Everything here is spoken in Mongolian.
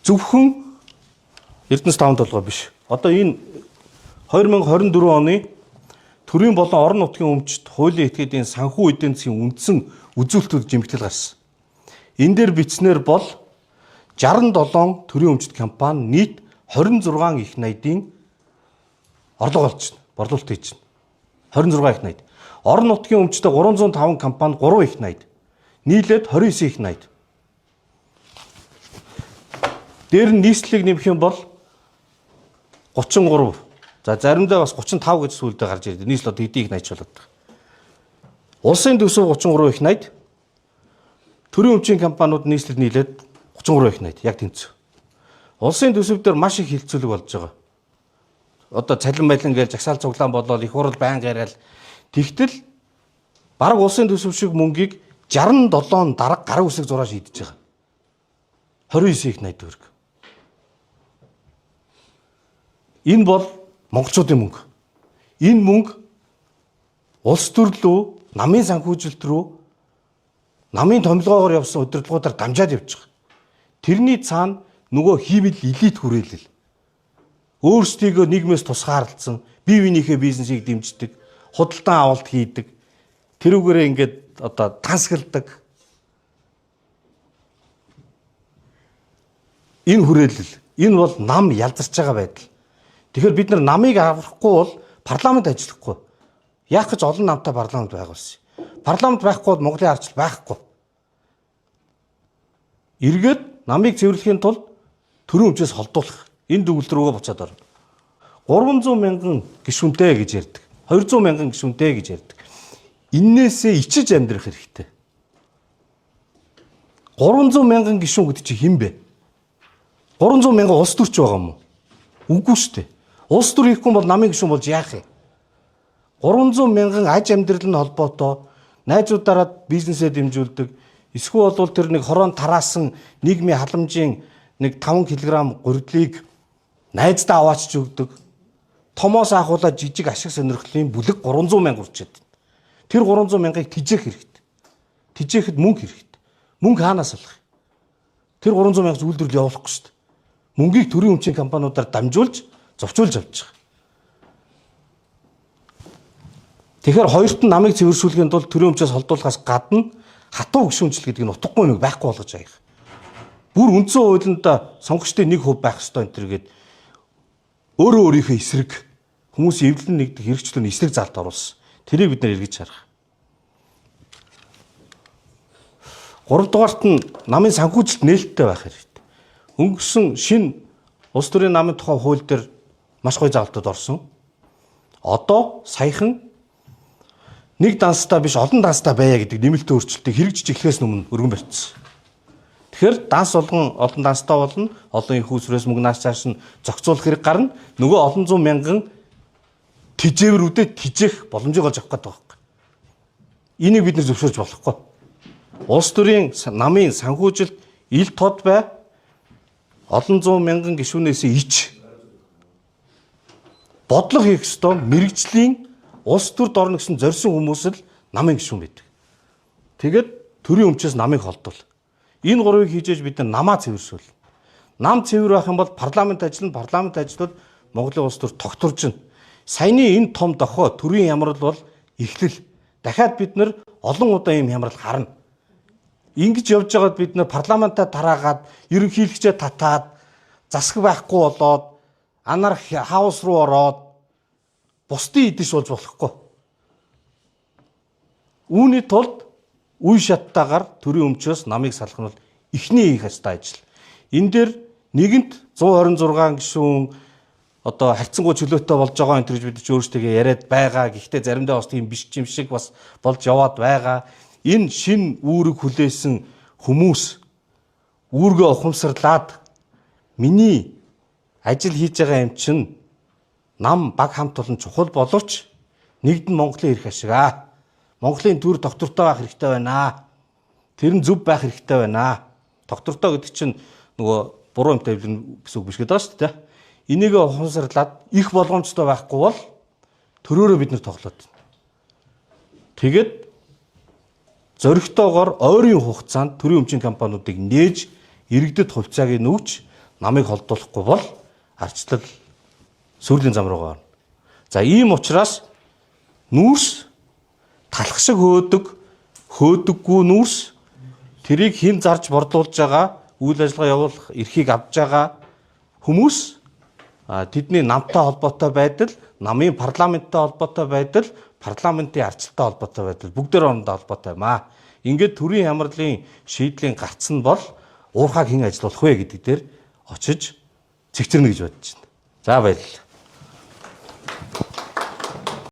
Зөвхөн Эрдэнэс таван толгой биш. Одоо энэ 2024 оны төрийн болон орон нутгийн өмчт хуулийн этгээдийн санхүү эдийн засгийн үндсэн үзүүлэлтүүд жимгтэл гарсан. Энэ дээр бичснээр бол 67 төрийн өмчт компани нийт 26 их найдын орлого олж байна. Борлуулалт хийж байна. 26 их найд. Орон нутгийн өмчтөд 305 компани 3 их найд. Нийлээд 29 их найд. Дээр нь нийслэлийг нэмэх юм бол 33. За заримдаа бас 35 гэж сүүлдээ гарч ирдэг. Нийслэл одоо хэдий их найдч болоод байгаа. Улсын төсөв 33 их найд. Төрийн өмчийн компаниуд нийслэл нийлээд 33 их найд яг тэнцв. Улсын төсөв дээр маш их хилцүүлэг болж байгаа. Одоо цалин малин гээл жагсаал цуглаан болоод их хурал байнга яриад тэгтэл бараг улсын төсөв шиг мөнгийг 67 дарга гар үсэг зураа шийдэж байгаа. 29 их найд төгрөг. Энэ бол монголчуудын мөнгө. Энэ мөнгө улс төр рүү, намын санхүүжилт рүү, намын томилгоогоор явсан удирдлагуудаар дамжаад явж байгаа. Тэрний цаана нөгөө хиймэл элит хүрээлэл. Өөрсдийгөө нийгмээс тусгаарлцсан, бие биенийхээ бизнесийг дэмждэг, худалдан авалт хийдэг. Тэрүүгээрээ ингээд одоо тансагладаг. Энэ хүрээлэл, энэ бол нам ялзарч байгаа байдал. Тэгэхээр бид нар намыг аврахгүй бол парламент ажиллахгүй. Яах гэж олон намтай парламент байгуулсан. Парламент байхгүй бол Монголын ардчил байхгүй. Эргээд намыг цэвэрлэхийн тулд төрийн өмчөөс холдуулах. Энэ дүгнэлт рүүгээ буцаад орно. 300 мянган гишүүнтэй гэж ярьдаг. 200 мянган гишүүнтэй гэж ярьдаг. Иннээсээ ичиж амьдрах хэрэгтэй. 300 мянган гишүүн гэдэг чинь хэн бэ? 300 мянган улс төрч байгаа юм уу? Үгүй шүү дээ. Улс төр хийхгүй бол намын гишүүн болж яах юм? 300 мянган аж амьдрал нь холбоотой найзуудаараа бизнесээ дэмжүүлдэг. Эсвэл бол тэр нэг хорон тараасан нийгмийн халамжийн нэг 5 кг гурилыг найздаа аваачж өгдөг. Томоос ахуулаад жижиг ашиг сонирхлын бүлэг 300 мянга үрчээд. Тэр 300 мянгаыг тижээх хэрэгтэй. Тижээхэд мөнгө хэрэгтэй. Мөнгө хаанаас олох юм? Тэр 300 мянга үйлдвэрлэл явуулахгүй шүү дээ. Мөнгийг төрийн өмчийн компаниудаар дамжуулж зовчуулж авч байгаа. Тэгэхээр хоёрт нь намыг цэвэршүүлэхийн тулд төрийн өмчөөс холдуулахаас гадна хатуу гишүүнчлэл гэдэг нь утгагүй юм байхгүй болгож аях. Бүр үндсэн хуулинд сонгогчдын 1% байх ёстой энэ төр гээд өөрөө өөрийнхөө эсрэг хүмүүсийн эвлэн нэгдэх хэрэгчлөөний эсрэг залт оруулсан. Тэрийг бид нэр эргэж харах. Гуравдугаарт нь намын санхүүжилт нээлттэй байх хэрэгтэй. Өнгөрсөн шинэ улс төрийн намын тухай хууль дээр маш гоё заалтууд орсон. Одоо саяхан нэг данстай биш олон данстай байя гэдэг нэмэлт өөрчлөлтийг хэрэгжиж эхлэхээс өмнө өргөн барьчихсан. Тэгэхээр данс болгон олон данстай болно, олон их усрээс мөнгө нааш цааш нь зохицуулах хэрэг гарна. Нөгөө олон зуун мянган тижээврүүдэд тижээх боломжийг олж авах гэдэг байгаа байхгүй. Энийг бид нэр зөвшөөрч болохгүй. Улс төрийн намын санхүүжилт ил тод бай. Олон зуун мянган гишүүнээс ич. Бодлого хийх ёстой мэрэгжлийн улс төрд орно гэсэн зорьсон хүмүүс л намын гишүүн байдаг. Тэгээд төрийн өмчөөс намыг холдвол. Энэ гурвыг хийжээж бид нар намаа цэвэршүүл. Нам цэвэр байх юм бол парламент ажиллана, парламент ажиллавал Монголын улс төр тогтворжино. Саяны энэ том дохоо төрийн хямрал бол эхлэл. Дахиад бид нар олон удаа ийм хямрал харна. Ингэж явж байгаад бид нар парламентаа тараагаад, ерөнхийлөгчөө татаад, засаг байхгүй болоод, анарх хаус руу ороод бусдын идэш болж болохгүй. Үүний тулд үе шаттаагаар төрийн өмчөөс намыг салах нь бол эхний хийх ёстой ажил. Энэ дээр нэгэнт 126 гишүүн одоо харьцангуй чөлөөтэй болж байгаа энэ төр гэж бид ч өөрсдөө яриад байгаа. Гэхдээ заримдаа бас тийм биш юм шиг бас болж яваад байгаа. Энэ шин үүрэг хүлээсэн хүмүүс үүргээ ухамсарлаад миний ажил хийж байгаа юм чинь нам баг хамт олон чухал боловч нэгд нь Монголын эрх ашиг аа. Монголын төр доктортой байх хэрэгтэй байна. Тэр нь зөв байх хэрэгтэй байна. Доктортой гэдэг чинь нөгөө буруу юмтай эвлэн гэсэн үг биш гэдэг байгаа шүү дээ. Энийг ухамсарлаад их болгоомжтой байхгүй бол төрөөрөө бид нар тоглоод байна. Тэгээд зоригтойгоор ойрын хугацаанд төрийн өмчийн компаниудыг нээж иргэдэд хувьцааг нь өгч Намыг холдуулахгүй бол ардчлал сүрлийн зам руугаа орно. За, ийм учраас нүүрс талах шиг хөөдөг, хөөдөггүй нүүрс, тэрийг хэн зарж борлуулж байгаа, үйл ажиллагаа явуулах эрхийг авч байгаа хүмүүс, тэдний намтай холбоотой байдал, намын парламенттай холбоотой байдал, парламентын ардчлалтай холбоотой байдал бүгдээр орондоо холбоотой юм аа. Ингээд төрийн хямралын шийдлийн гарц нь бол уурхааг хэн ажиллуулах вэ гэдэг дээр очиж цэгцэрнэ гэж бодож байна. За, баярлалаа.